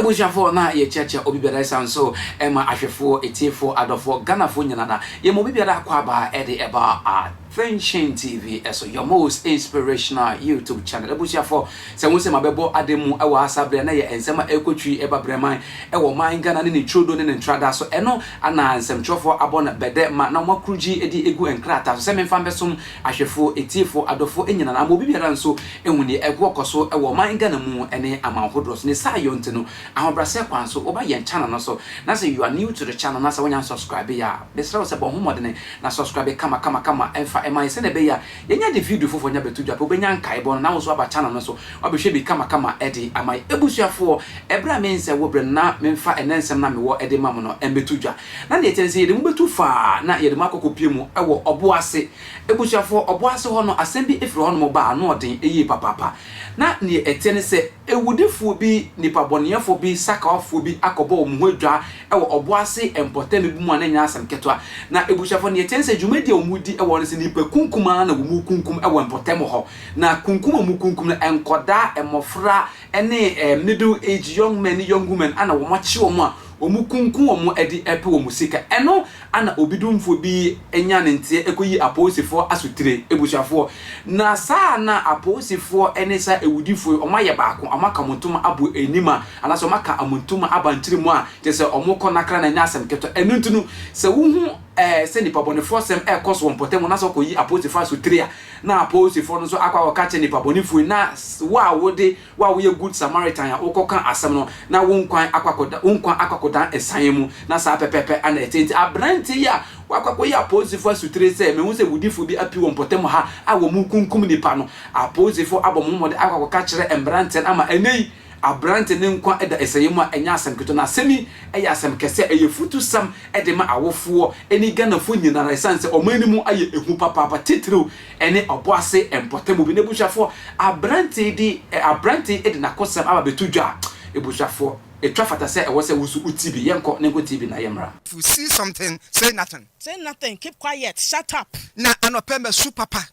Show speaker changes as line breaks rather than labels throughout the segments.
Abusuafoɔ, na yɛkyiakyia obi biara, ɛsan so ɛma ahwɛfoɔ, etiefoɔ, adɔfoɔ, Ghanafoɔ nyinaa na yɛma obi biara akɔ aba ɛde ɛba Attention TV ɛso, your most inspirational YouTube channel. Abusuafoɔ, sɛ wo nsɛm abɛbɔ ade mu ɛwɔ asa berɛ na yɛ nsɛm a ɛkɔtwi ɛba brɛman ɛwɔ man Ghana ne ne turodo ne ne ntrada so, ɛno ana nsɛmtwerɛfoɔ abɔ no bɛdɛ ma na wɔn akurugyi de egu nkrataa so sɛ memfa mbɛsom ahwɛfoɔ, etiefoɔ, adɔfoɔ nyinaa ama obi biara nso ehu deɛ ɛkɔ kɔ so ɛwɔ ɔman Ghana mu ne aman ahodoɔ so. Ne saa yɔ nti no, ahobrɛaseɛ kwan so, woba yɛn channel no so na sɛ you are new to the channel na sɛ wonya subscribe yɛ a, mesrɛ wo sɛ bɔ ho mmɔdene na subscribe kama kama kama, ɛmfa ɛma yɛ sɛdeɛ ɛbɛyɛ a yɛnya de video foforɔ nya bɛto dwa pɛ, wobɛnya nkaebɔ no na wo nso aba channel no so wabɛhwɛ bi kama kama ɛde ama yɛ. Ebusuafoɔ, ɛberɛ a mensɛ wo berɛ no na memfa ɛnɛ nsɛm na mewɔ ɛde ma mo no ɛmbɛto dwa, na deɛ ɛkyɛn sɛ yɛde mu bɛtu faa na yɛde mu akɔkɔpie mu ɛwɔ Ɔboase. Ebusuafoɔ, Ɔboase hɔ no, asɛm bi efiri hɔnom ba ano ɔden ɛyie papaapa. Na neɛ ɛteɛ ne sɛ ewudifoɔ bi, nipa bɔneyɛfoɔ bi, sakawafoɔ bi akɔbɔ wɔn ho adwa ɛwɔ Ɔboase mpɔtam bi mu a na nyɛ asɛm ketewa. Na ebusuafoɔ, neɛ ɛteɛ ne sɛ dwumadi a wɔn di ɛwɔ hɔ no sɛ nipa kunkum ara na wɔn kunkum ɛwɔ mpɔtam hɔ. Na kunkum a wɔn kunkum no, nkɔdaa, mmɔfra ɛne middle age young men ne young women ana wɔn akye wɔn a wɔn kunkum wɔn ɛde ɛpɛ wɔn sika. Ɛno ana obi dumfoɔ bi anya ne nteɛ ɛkɔyi apolisifoɔ asotire. Ebusuafoɔ, na saa na apolisifoɔ ɛne saa ewudifoɔ yi wɔn ayɛ baako, wɔn aka wɔn ntoma abɔ anim a anaasɛ wɔn aka wɔn ntoma aba nkyiri mu a kyerɛ sɛ wɔn kɔ nakra na ɛnyɛ asɛm ketewa. Ɛno nti no, sɛ wohu sɛ nipa bɔnefoɔ sɛm ɛkɔ so wɔ mpɔtam na sɛ ɔkɔyi apolisifoɔ asotire a, na apolisifoɔ no nso akɔ akɔka kyerɛ nipa bɔnefoɔ yi, na wo a wode wo a woyɛ good Samaritan a wokɔka asɛm no na wo nkwan akɔ akɔda, wo nkwa akɔ akɔdan ɛsan mu. Na saa pɛpɛɛpɛ ana ɛte. Nti aberanteɛ yi a wakɔ akɔyi apolisifoɔ asotire sɛ mehu sɛ wudifoɔ bi api wɔ mpɔtam ha a wɔn mu kunkum nipa no, apolisifoɔ abɔ mo mmɔden akɔ akɔka kyerɛ mmeranteɛ no ama ɛnɛ yi aberante ne nkwa da ɛsɛeɛ mu a ɛnyɛ asɛm ketewa. Na asɛm yi ɛyɛ asɛm kɛse a ɛyɛ futusɛm ɛde ma awofoɔ ɛne Ghanafoɔ nyinara, ɛsiane sɛ ɔman no mu ayɛ ehu papaapa, titiriw ɛne Ɔboase mpɔtam bi. Na ebusuafoɔ, aberante de aberante de n'akosɛm aba bɛto dwa. Ebusuafoɔ, etwa fata sɛ ɛwɔ sɛ wosu uti bi. Yɛnkɔ ne nkɔ TV na yɛmmra.
If you see something, say nothing.
Say nothing, keep quiet, shut up.
Na anɔpɛ masu papa.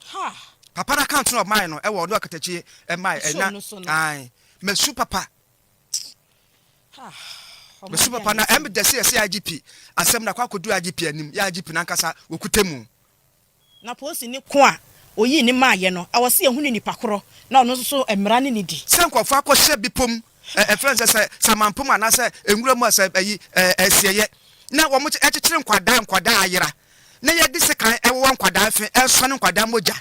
Ha.
Papa no account no ɔmae no ɛwɔ ɔno akatakyi ɛmae.
Ɛhyɛ
ɛna
ɔno so no.
Ae, masu papa.
Ha.
Masu papa na ɛm dɛ sɛ yɛsɛ IGP asɛm na akɔ akɔdu IGP anim, yɛ IGP nankasa wɔkuta mu.
Na polisi ne ko a oyii ne maayɛ no, ɛwɔ sɛ yɛhu ne nipa korɔ na ɔno nso so mmara ne ne di.
Sɛ nkurɔfoɔ akɔhyɛ bepɔ mu, ɛfrɛ no sɛ samanpo mu anaasɛ nwura mu a sɛ ɛyi ɛsieyɛ na wɔn ɛkyekyere nkwadaa ayera na yɛde sekan ɛwowɔ nkwadaa fe, ɛsɔne nkwadaa mogya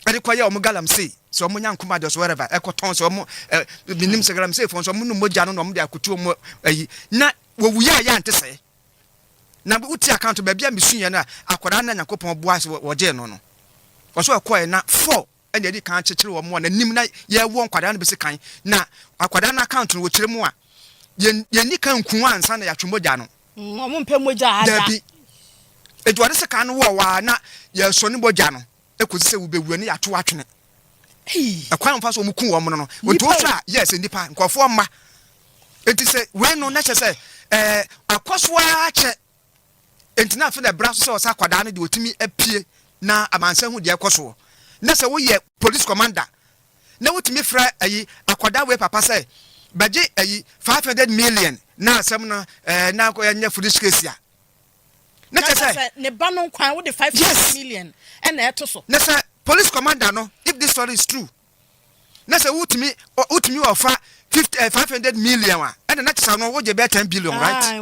ɛde kɔyɛ wɔn galamsey sɛ wɔn nya nkoma deɛ so whatever ɛkɔtɔn sɛ wɔn minim sɛ galamsey fo nso wɔn num mogya no na wɔn de akoto wɔn ɛyi na wɔwu yɛ a yɛ ante sɛ na wote account baabi a mesu yɛ no a akwadaa na Nyankopɔn boa sɛ wɔgyee no wɔso ɛkɔɛ na four ɛna yɛde kan kyekyere wɔn a n'anim na yɛwɔ nkwadaa no bɛsi kan na akwadaa no account no wɔkyerɛ mu a yɛn yɛn kan nku ansa na yɛatwe mogya no.
Ɔmo mpɛ mogya ada.
Dabi, etu wɔde sekan no wɔ waa na yɛsɔ ne mogya no ekosi sɛ wobɛwu ne yɛato atwene.
Ei.
Ɛkwan wɔn fa so wɔn ku wɔn no nti
Nipa o.
Wohwɛ a, yes, nipa nkurɔfoɔ mma nti sɛ wei no na kyerɛ sɛ akɔ so ara kyɛ nti na afei na ɛbra so sɛ ɔsɛ akwadaa no deɛ otumi apue na amansa hu deɛ ɛkɔ soɔ. Na sɛ woyɛ police commander na wotumi frɛ ayi akwadaa wei papa sɛ bɛgye ayi 500 million na asɛm no na ɛnyɛ foolish case a na
na
kyerɛ sɛ
sɛ ne ba no nkwan wode five million ɛna ɛto so.
Na sɛ police commander no, if this story is true, na sɛ wotumi ɔfa 50 500 million a ɛna na kyerɛ sɛ no wogye bɛyɛ 10 billion, right?
Ah,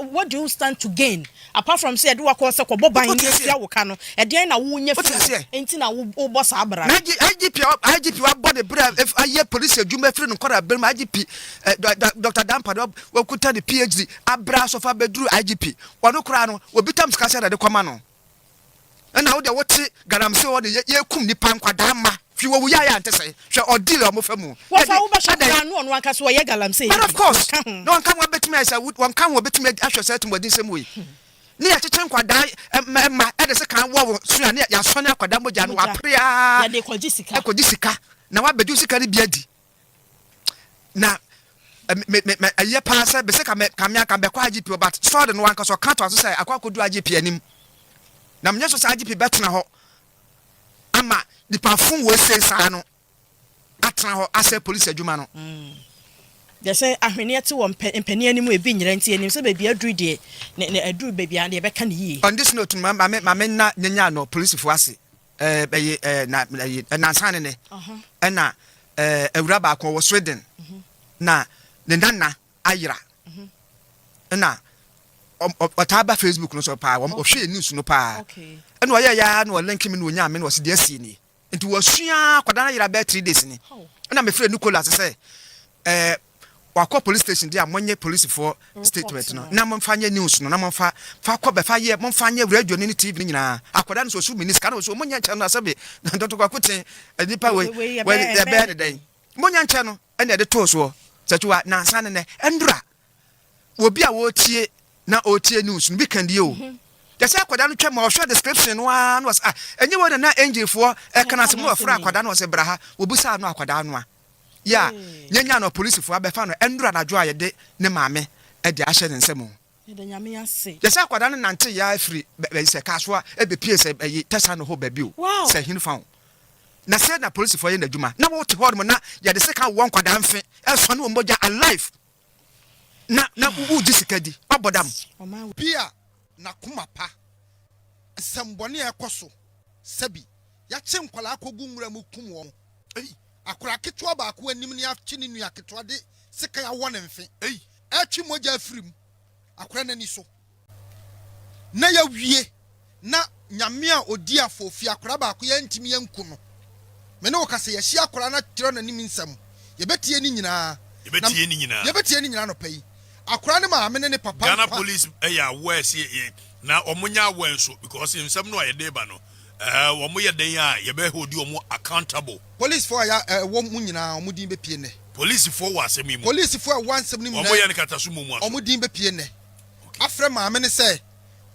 what do you stand to gain apart from sɛ yɛde wakɔ sɛ kɔbɔ ban
Wote
ne
aseɛ?
atua wo ka no, ɛdeɛn na wonyɛ
Wote
fi
aseɛ?
nti na wobɔ saa bra
Na
no?
IGP IGP wabɔ ne berɛ a ayɛ police adwuma firi no nkɔda berɛ mu IGP Dr. Dampare wakuta ne PhD abrɛ asɔfo abɛduru IGP, ɔno koraa no obi tam sika sɛ de kɔma no ɛna wode wote galamsey hɔ de yɛkum nipa nkwadaa ma hwɛ wɔwu yɛ ayɛ ante sɛ hwɛ ɔdeal a ɔmofa mu.
Wɔfa
Yɛde-
wobɛhyɛ
adɛn?
koraa no, ɔno ankasa wɔyɛ galamsey.
But of course
Wɔnka ho.
Na wɔnka ho abɛtumi ayɛ sɛ wɔnka ho wɔbɛtumi ahwɛ sɛ atumɔden sɛm wei ne yɛkyekyere nkwadaa ɛma ɛde sɛ kan wɔ wɔ so a ne yɛasɔne akwadaa mogya no.
Mogya.
Wapere aa.
Yɛde kɔgye sika.
Ɛkɔgye sika na wabɛgye sika no bi adi na me me me ɛyɛ paa sɛ bɛsɛ ka me ka me aka bɛkɔ IGP hɔ, but sɔɔde no wankasa ɔka to aso sɛ akɔ akɔdu IGP anim na menyɛ so sɛ IGP bɛtena hɔ ama nipa fo wɔ ese saa no atena hɔ asɛ polisi adwuma no.
Deɛ sɛ ahweneɛ te wɔ mpɛ mpanin anim a ebi nyera nti yɛnim sɛ baabi aduru deɛ ne ne aduru baabi a deɛ yɛbɛka no yie.
On this note ma ma me ma me nna nyanya no polisifo ase ɛɛ ɛyi ɛɛ na ɛyi nansa ne nɛ ɛna ɛɛ awura baako ɔwɔ Sweden na ne nana ayera ɛna ɔtaa ba Facebook no so paa wɔn ɔhwɛ yɛ news no paa ɛna ɔyɛ ya na ɔlink me na onyaa me na ɔsi deɛ asie nie nti wɔsua akwadaa no ayera bɛyɛ 3 days ni. Ɛna mefrɛ Nicholas sɛ wakɔ police station deɛ a, monyɛ polisifoɔ statement no na momfa nyɛ news no na momfa fa kɔ bɛfa yɛ, momfa nyɛ radio ne TV no nyinaa. Akwadaa no sɛ ɔsu mini sika na ɔsu, monyɛ nkyɛn no asɛbe dɔtɔ kwako ten nipa wei ɛbɛyɛ ne dɛn, monyɛ nkyɛn no. Ɛna ɛde too soɔ sɛ tiwa nansa ne nɛ ɛndura obi a wɔretie na ɔretie news no bi kan die o yɛsɛ akwadaa no twɛ ma ɔhwɛ description no ara na ɔsɛ, ah, ɛnyɛ wɔn na na angelfoɔ ɛka na asɛm na wɔfrɛ akwadaa no, ɔsɛ bra ha. Wɔbusaa no akwadaa no a yɛ a nyanya no, polisifoɔ abɛfa no ɛndura anadwo a yɛde ne maame ɛde ahyɛ ne nsam o. Yɛsɛ akwadaa no nante yɛ afiri bɛyi sɛ Kasoa ɛbɛpie sɛ ɛyi tɛsa no hɔ baabi o sɛ hin fa o na sɛ na polisifoɔ yɛ n'adwuma na wɔte hɔ nom na yɛde sika wɔ nkwadaa mfe ɛsɔ ne wɔn mogya alive na wogye sika di wabɔ dam.
Bi a n'akoma pa nsɛmbɔne a ɛkɔ so, sɛbi yɛakye nkwadaa akɔgu nwura mu kum wɔn. Akwadaa ketewa baako anim ne akye ne nua ketewa de sekan awɔ ne mfe, ɛtwe mogya afiri mu akwadaa n'ani so na yɛawie na Nyame a odi afɔfi akwadaa baako yɛntumi yɛnku no. Me ne wo kasa, yɛahyia akwadaa no akyerɛ n'anim nsɛm, yɛbɛtie ne nyinaa.
Yɛbɛtie ne nyinaa.
Yɛbɛtie ne nyinaa nɔpɛ yi. Akwadaa ne maame ne ne papa
Ghana
nkwa.
Police ɛyɛ aware sɛ yɛ na wɔn nyɛ aware nso because nsɛm no a yɛde ba no, wɔn yɛ den a yɛbɛ hold wɔn accountable.
Policefoɔ a yɛ ɛwɔ mu nyinaa, wɔn din bɛpie nnɛ.
Polisifoɔ wɔ asɛm yi mu.
Polisifoɔ a ɛwɔ asɛm no mu
wɔn
nyinaa
yɛ no kata so mu mu aso.
Wɔn din bɛpie nnɛ. Afrɛ maame ne sɛ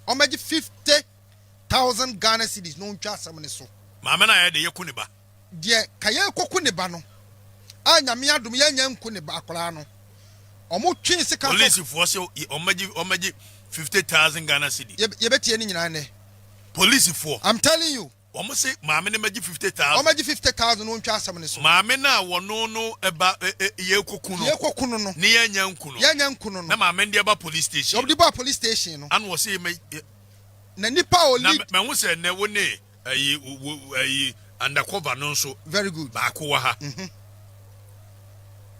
ɔmɛgye 50,000 Ghana cedis na ɔntwa asɛm ne so.
Maame no a yɛde yɛku ne ba.
Deɛ ka yɛrekɔku ne ba no a, Nyame adom yɛnyɛ nku ne ba akwaraa no, ɔmo twee sika so.
Polisifoɔ sɛ ɔmɛgye 50,000 Ghana cedi.
Yɛbɛtie ne nyinaa nnɛ.
Polisifoɔ.
I'm telling you.
Wɔn sɛ maame no mɛgye 50,000.
Ɔmɛgye 50,000 na ɔntwa asɛm ne so.
Maame no a wɔno no ɛba yɛrekɔku no.
Yɛrekɔku no no.
Ne yɛnyɛ nku no.
Yɛnyɛ nku no no.
Na maame no de ɛba police station.
Ɔde ba police station no.
Ana wɔsɛ yɛ mɛ.
Na nipa a
Na
ɔlead.
Mɛho sɛ nnɛ wo ne ɛyi wo ɛyi undercover no nso.
Very good.
Baako wɔ ha.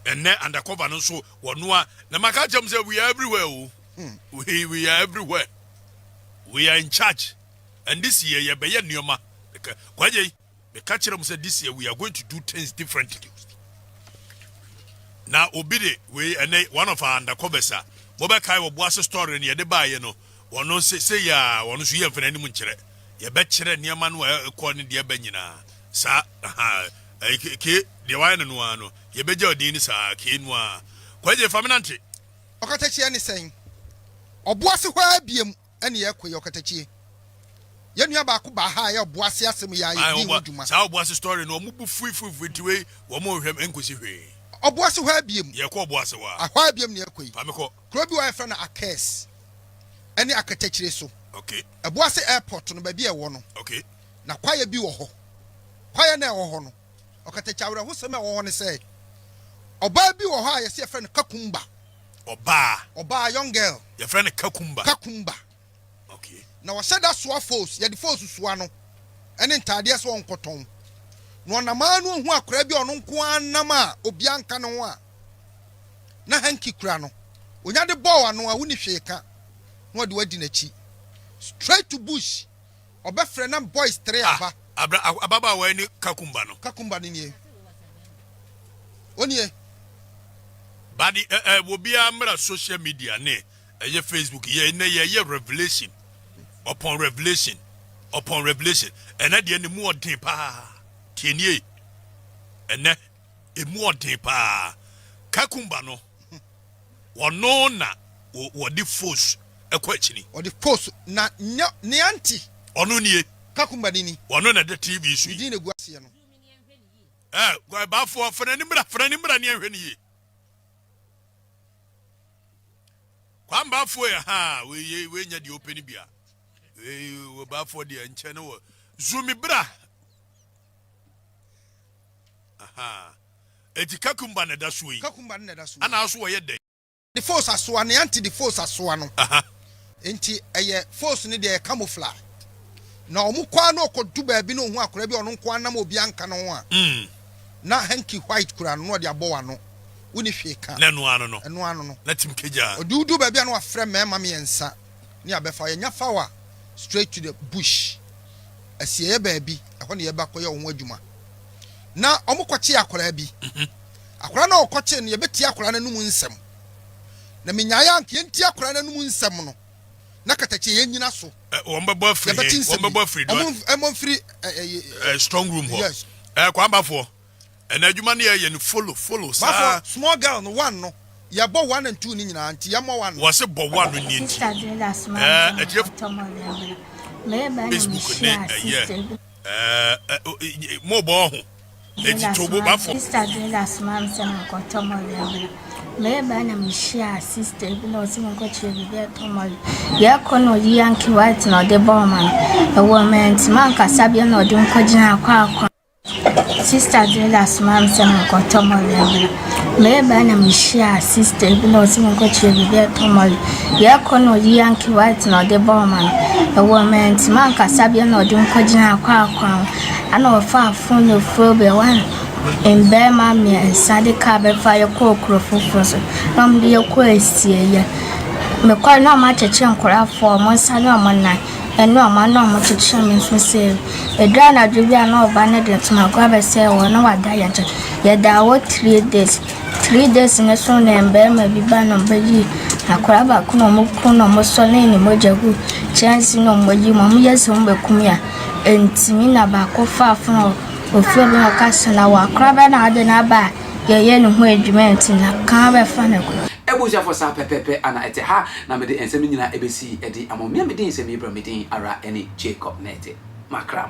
Ɛnɛ undercover no nso wɔnoa na maka kyerɛ m sɛ we are everywhere o. We are everywhere. We are in charge. And this year yɛbɛyɛ nneɛma. Kwagye yi meka kyerɛ m sɛ this year we are going to do things differently. Na obi de wei ɛnɛ one of our undercovers a mobɛkae wɔ Boase story no yɛde baayɛ no, wɔno sɛ sɛ yɛ a wɔno nso yɛmfa n'anim nkyerɛ, yɛbɛkyerɛ nneɛma no a ɛkɔ ne deɛ ɛbɛ nyinaa saa aha ɛyi ke deɛ wayɛ no no ara no, yɛbɛgya ɔdin no saa kee no ara. Kwagye fa me nante.
Ɔkatakyie ne sɛn Ɔboase hɔ ara biem ɛne yɛkɔ yi. Ɔkatakyie, yɛn nua baako baa ha a ɛyɛ Ɔboase asɛm yi a yɛdi ho dwuma.
Saa Ɔboase story no, ɔmo bu fuifuifui nti wei wɔn nhwɛ nkosi hwee.
Ɔboase hɔ ara biem.
Yɛkɔ Ɔboase hɔ a.
Hɔ ara biem ne yɛkɔ yi.
Fa me kɔ.
Kuro bi wɔ a yɛfrɛ no Akɛs ɛne Akatakyire so. Ɛboase airport no baabi a ɛwɔ no. Na kwaeɛ bi wɔ hɔ. Kwaeɛ no a ɛwɔ hɔ no, ɔkatakyie, awerɛhosɛm a ɛwɔ hɔ ne sɛ ɔbaa bi wɔ hɔ a yɛsɛ yɛfrɛ no Kakumba.
Ɔbaa.
Ɔbaa, young girl.
Yɛfrɛ no Kakumba.
Kakumba. Na wɔhyɛ da soa fos, yɛde fos soa no ɛne ntaadeɛ sɛ ɔnkɔtɔn. Na ɔnam ara no ohu akwaraa bi a ɔno nko ara nam a obiara nka ne ho a na hanky kura no. Onya de bɔɔ ano a wonni hwee ka na ɔde wadi n'akyi straight to bush. Ɔbɛfrɛ na boys three aba.
Abra ababaawa yi ne Kakumba no.
Kakumba no nie. Onie.
Bade ɛ ɛ obiara mmra social media ne ɛyɛ Facebook yɛ nnɛ yɛyɛ revelation upon revelation upon revelation. Ɛnɛ deɛ ne mu ɔden paa, tie nie, ɛnɛ emu ɔden paa. Kakumba no, wɔno na wɔde force ɛkɔ akyini.
Ɔde force na nya ne aunty.
Ɔno nie.
Kakumba ni ni.
Wɔno na ɛde TV so
yi. Ne din na egu aseɛ no.
Ɛ baafoɔ, fana ni mmra, fana ni mmra ne ɛhwɛ ne yie. Kwambafoɔ yɛ ha wei wei nya deɛ ɔpɛ no bia. Wei wɔ baafoɔ deɛ nkyɛn no wɔ zumi bra. Aha. Eti kakumba na ɛda soɔ yi.
Kakumba no na ɛda soɔ yi.
Ana aso wɔyɛ dɛn?
De fos asoa ne ante de fos asoa no nti ɛyɛ fos no deɛ ɛyɛ camouflage na ɔmo kɔ ara na ɔkɔ du baabi na ohu akwadaa bi a ɔno nko ara nam a obiara nka ne ho a na hanky white kura no na ɔde abɔ w'ano wonni hwee ka
Na ɛno ano no.
ɛno ano no
Na tim kagyaa.
Ɔde wo du baabi a na wafrɛ mmarima mmiɛnsa ne abɛfa wo yɛnya fa wo a straight to the bush asieɛ baabi ɛhɔ na yɛba kɔyɛ wo ho adwuma na ɔmo kɔkye akwadaa bi. Akwadaa no a ɔkɔkyee no, yɛbɛtie akwadaa no anum nsɛm. Na menyaeɛ a, anka yɛntie akwadaa no anum nsɛm no, na katakyie yɛnnyina so.
Wɔn bɛbɔ afiri
Yɛbɛte
he?
nsɛm
Wɔn bɛbɔ
bi.
afiri do.
Wɔn mmɔ mfiri ɛ ɛ
ɛ strong room hɔ.
Yes.
Ɛ Kwambafoɔ, ɛnɛ adwuma no yɛyɛ no follow follow saa.
Bafo, small girl no one no, yɛbɔ one and two no nyinaa, nti yɛmmɔ one no.
Wɔse bɔ one no nie nti.
Sister Dreda somaa me
Ɛ
sɛ
atiefo
menkɔtɔ mɔlɛ mbra. Mereba na
Facebook ne
mehyiaa
ɛyɛ
sister bi.
ɛ ɛ mobɔ ho. Eti tobo bafo.
Sista Dreda somaa me sɛ menkɔtɔ mɔle mbra. Mereba na mehyiaa sista bi na ɔse menkɔkyerɛ biribi a ɛtɔ mɔle. Yɛkɔ na ɔyi Yankee white na ɔde bɔɔ ma no. Ɛwɔ me antimi ankasa bio na ɔde me kɔgyinaa kwakwa. Sista Dreda somaa me sɛ menkɔtɔ mɔle mbra. Mereba na mehyiaa sista bi na ɔse menkɔkyerɛ biribi a ɛtɔ mɔle. Yɛkɔ na ɔyi Yankee white na ɔde bɔɔ ma no. Ɛwɔ me antimi ankasa bio na ɔde me kɔgyinaa kwakwa ho. Ana wɔfaa fon no frɛɛ obi a mmarima mmiɛnsa de kaa bɛfa yɛ kɔɔ kuro foforɔ so na wɔde yɛ kɔɔ asieeɛ. Mekɔe na wɔakyekyere nkwadaa wɔn nsa ne wɔn nan ne wɔn ano a wɔkyekyere me nso sei. Ɛduru anadwo bi a na ɔba no de ntomago abɛsɛe hɔ na wada yɛn nkyɛn. Yɛdaa hɔ 3 days. 3 days no so na mmarima bi ba na wɔbɛyii akwadaa baako na wɔkum na wɔsɔnee ne mogya guu kyɛnse na wɔyi mu. Wɔyɛ sɛ wɔbɛkum yɛn a. Ntumi na baako faa fon a ofrɛ obi na ɔka sɛ na wakora bɛ na ɔde no aba a yɛyɛ ne ho adwuma nti na kan bɛfa no kɔ.
Abusuafo saa pɛpɛɛpɛ ana ɛte ha na mede nsɛm yi nyinaa ɛbɛsi adi ama mo. Me a medi nsɛm yi brɛ me din ara ɛne Jacob Nete. Makram.